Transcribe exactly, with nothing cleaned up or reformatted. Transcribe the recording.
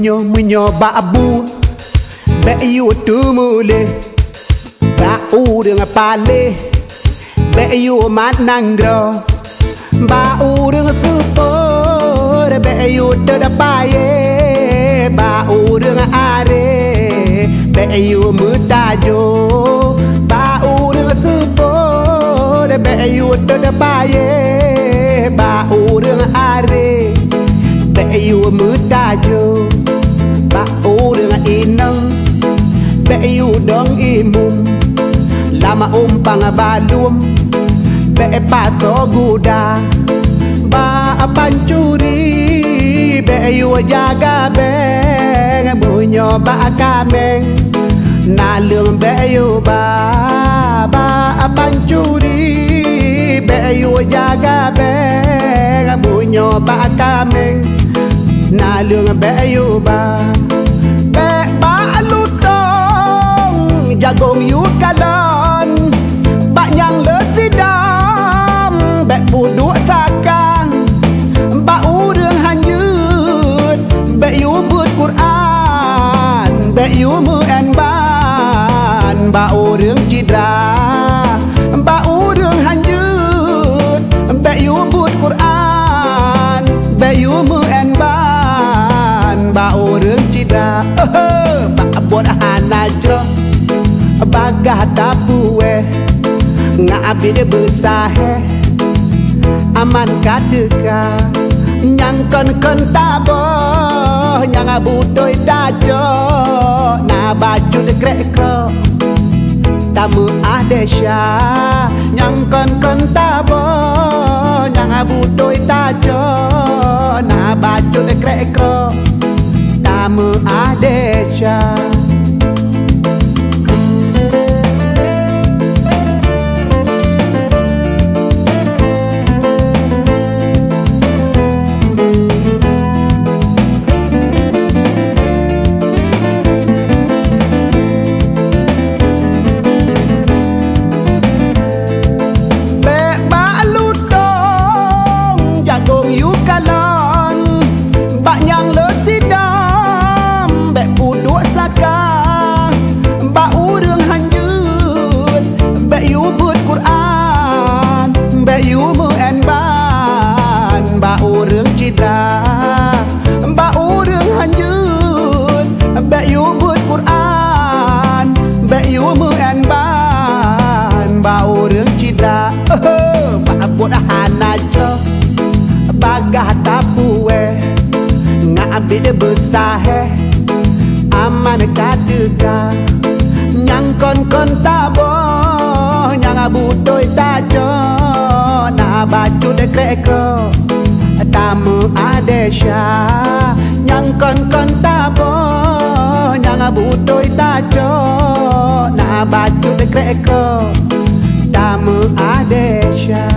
Nyoe meunyoe bak bu, bék yue teumuléh. Bak ureuëng paléh, bék yue mat nanggroe. Bak ureuëng seupôt, bék yue teudeuk payée. Bak ureuëng aré, bék yue meutajoe. Bak ureuëng seupôt, bék yue teudeuk payée. Bak ureuëng aré, bék yue meutajoe. Bak ureuëng inong, bék yue dong imum. Lam umpang balum, bék pasoe guda. Bak pancuri, bék yue jaga béng. Meunyoe bak kaméng, naleueng bék yue ba. Bak pancuri, bék yue jaga béng. Meunyoe bak kaméng, naleueng bék yue ba. Bék bak lutông jagông yue kalon. Bak nyang le sidam, bék peuduek saka. Bak ureuëng hanjeuet, bék yue beuet Quran. Bék yue meu'en ban bak ureuëng cidra. Bak ureuëng hanjeuet, bék yue beuet Quran. Bék yue meu'en ban bak ureuëng cidra. Bak buet hana jroh, bagah tapuwéh, ngat abit beusahéh. Aman ka teuka, nyang kon-kon taboh, nyang beutôi tacok, na bacut krek-krok, tameu'ah desya. Nyang kon-kon taboh, nyang beutôi tacok, na bacut krek-krok, tameu'ah desya. Bék bak lutông jagông yue kalon, bak nyang le sidam bék peuduek saka. Bak ureuëng hanjeuet bék yue beuet Quran. Bék yue meu'en ban bak ureuëng cidra. Bak ureuëng hanjeuet bék yue beuet Quran. Bék yue meu'en ban bak ureuëng cidra. Bak buet hana jroh, bagah tapuwéh, ngat abit beusahéh. Aman ka teuka, nyang kon-kon taboh, nyang beutôi tacok, na bacut krek-krok, tameu'ah desya. Nyang kon-kon taboh, nyang beutôi tacok, na bacut krek-krok, tameu'ah desya.